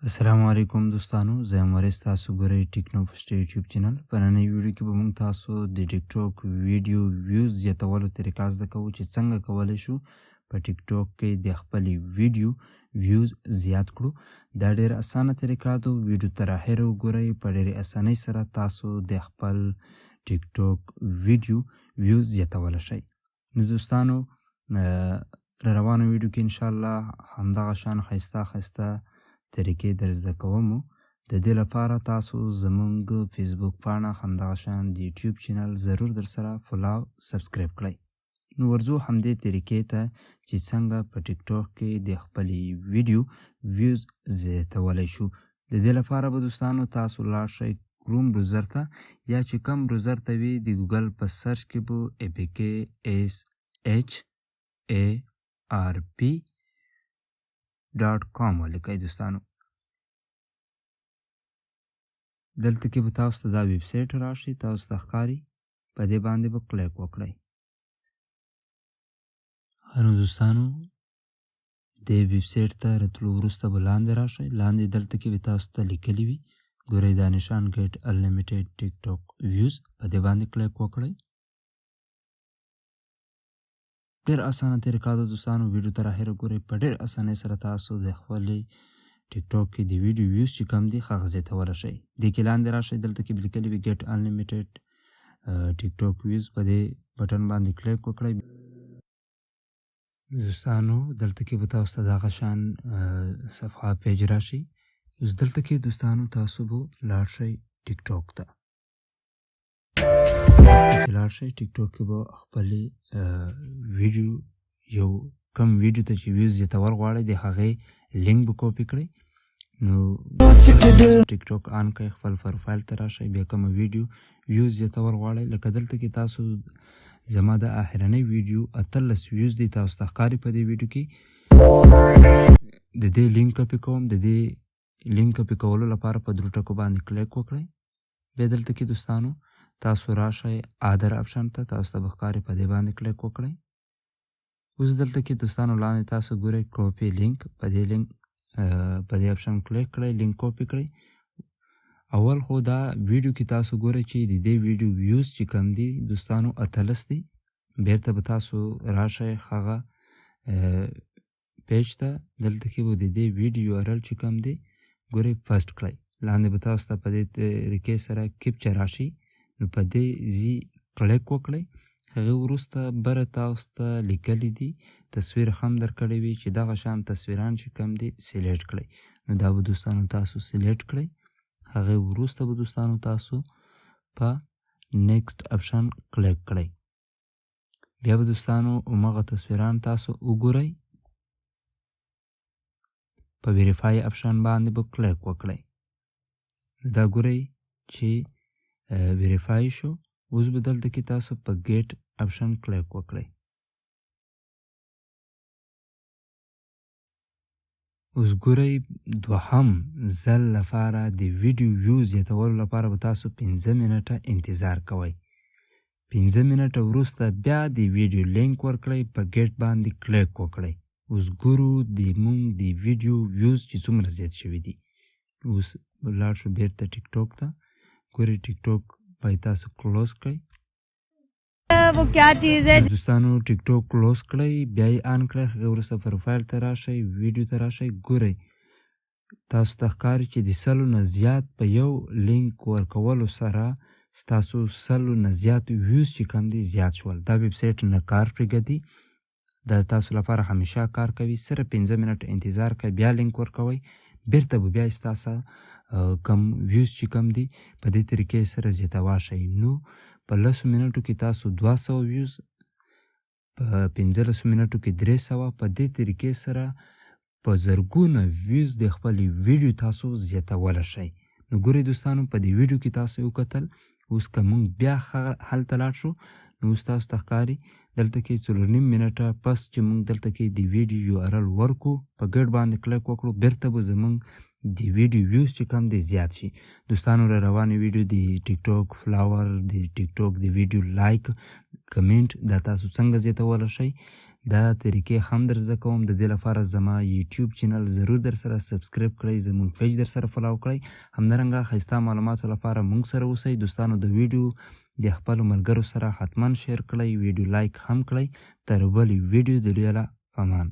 السلام علیکم دوستانو، زه یم وارث، تاسو ګورئ ټیکنو فرسټ یوټیوب چینل. په ننۍ ویډیو کې به موږ تاسو د ټیک ټاک ویډیو ویوز زیاتولو طریقه زده کوو چې څنګه کولی شو په ټیک ټاک کې د خپلې ویډیو ویوز زیات کړو. دا ډېره اسانه طریقه ده، ویډیو تر اخره وګورئ. په ډېرې اسانۍ سره تاسو د خپل ټیک ټاک ویډیو ویوز زیاتولی شئ. نو دوستانو، روانه ویډیو کې انشاءالله همدغه شان ښایسته ښایسته طریقې در زده کوم. د دې لپاره تاسو زمونږ فیسبوک پاڼه، همدغه شان د یوټیوب چینل ضرور در سره follow subscribe کړئ. نو ورځو همدې طریقې ته چې څنګه په ټیک ټاک کې د خپلې ویډیو ویوز زیاتولی شو. د دې لپاره به دوستانو تاسو لاړ شئ کروم browser ته، یا چې کوم browser ته وي د ګوګل په search کې به apksharp.com ولیکئ. دوستانو، دلته کې به تاسو ته دا ویب سایټ راشي، تاسو ته ښکاري، په دې باندې به کلیک وکړئ. نو دوستانو، دې ویب سایټ ته راتلو وروسته به لاندې راشئ. لاندې دلته کې به تاسو ته لیکلي وي، ګورئ دا نشان get unlimited ټیک ټاک views، په دې باندې کلیک وکړئ. ډېر اسانه طریقه ده دوستانو، ویډیو تر اخره ګورئ. په ډېر اسانۍ سره تاسو د خپلې ټیک ټاک کې د ویډیو ویوز چې کوم دي هغه زیاتولی شئ. دې کې لاندې راشئ، دلته کې به لیکلي وي get unlimited ټیک ټاک views، په دې بټن باندې کلیک وکړئ. دوستانو، دلته کې به تاسو ته دغه شان صفحه page راشي. اوس دلته کې دوستانو تاسو به لاړ شئ ټیک ټاک ته. چې لاړ شئ ټیک ټاک کې به خپلې ویډیو، یو کم ویډیو ته چې ویوز زیاتول غواړئ د هغې لینک به کاپي کړئ. نو ټیک ټاک on کړئ، خپل پروفایل ته راشئ، بیا کومه ویډیو ویوز زیاتول غواړئ، لکه دلته کې تاسو زما د اخرنۍ ویډیو 18 ویوز دی، تاسو ته ښکاري. په دې ویډیو کې د دې لینک کاپي کوم. د دې لینک کاپي کولو لپاره په درو ټکو باندې کلیک وکړئ. بیا دلته کې دوستانو تاسو راشئ other option ته، تاسو ته به ښکاري، په دې باندې کلیک وکړئ. اوس دلته کې دوستانو لاندې تاسو ګورئ copy link، په دې لینک، په دې option کلیک کړئ، لینک کاپي کړئ. اول خو دا ویډیو کې تاسو ګورئ چې د دې ویډیو ویوز چې کم دي دوستانو 18 دي. بیرته به تاسو راشئ هغه page ته، دلته کې به د دې ویډیو URL چې کم دی ګورئ paste کړئ. لاندې به تاسو ته په دې طریقې سره captcha راشي، نو په دې ځي کلیک وکړئ. هغې وروسته بره تاسو ته لیکلي دي، تصویر هم درکړی وي چې دغه شان تصویران چې کم دي select کړئ. نو دا به دوستانو تاسو select کړئ. هغې وروسته به دوستانو تاسو په next option کلیک کړئ. بیا به دوستانو همغه تصویران تاسو وګورئ، په verify option باندې به کلیک وکړئ. نو دا ګورئ چې verify شو. اوس به دلته کې تاسو په get option کلیک وکړئ. اوس ګورئ دوهم ځل لپاره د ویډیو ویو زیاتولو لپاره به تاسو 5 منټه انتظار کوئ. 5 منټه وروسته بیا د ویډیو لینک ورکړئ، په get باندې کلیک وکړئ. اوس ګورو د مونږ د ویډیو ویوز چې څومره زیات شوي دي. اوس لاړ شو بیرته ټیک ټاک ته. ګورئ ټیک ټاک باید تاسو close کړئ. وہ کیا چیز ہے؟ دوستانو، ټیک ټاک close کړئ، بیا یې on کړئ. هغې وروسته پروفایل ته راشئ، ویډیو ته راشئ. ګورئ تاسو ته ښکاري چې د 100 نه زیات په یو لینک ورکولو سره ستاسو 100 نه زیات ویوز چې کم دي زیات شول. دا ویب سایټ نه کار پرېږدي، دا تاسو لپاره همیشه کار کوي. صرف 5 منټ انتظار کوئ، بیا لینک ورکوئ، بیرته به بیا ستاسو کم ویوز چې کم دي په دې طریقې سره زیاتوا شئ. نو په 10 منټو کې تاسو 200 ویوز، په 15 منټو کې 300، په دې طریقې سره په زرګونه ویوز د خپلې ویډیو تاسو زیاتولی شئ. نو ګورئ دوستانو، په دې ویډیو کې تاسو وکتل. اوس که موږ بیا هلته لاړ شو، نو اوس تاسو ته ښکاري دلته کې 4.5 منټه پس چې موږ دلته کې د ویډیو URL ورکو، په get باندې کلیک وکړو، بیرته به زموږ د ویډیو ویوز چې کم دی زیات شي. دوستانو، را روانې ویډیو د ټیک ټاک follower، د ټیک ټاک د ویډیو like، comment دا تاسو څنګه زیاتولی شئ. دا طریقې هم در زده کوم. د دې لپاره زما یوټیوب چینل ضرور در سره subscribe کړئ، زموږ page در سره follow کړئ. همدارنګه ښایسته معلوماتو لپاره موږ سره اوسئ. دوستانو، د ویډیو د خپلو ملګرو سره حتما share کړئ، ویډیو like هم کړئ. تر بلې ویډیو د لوی الله په امان.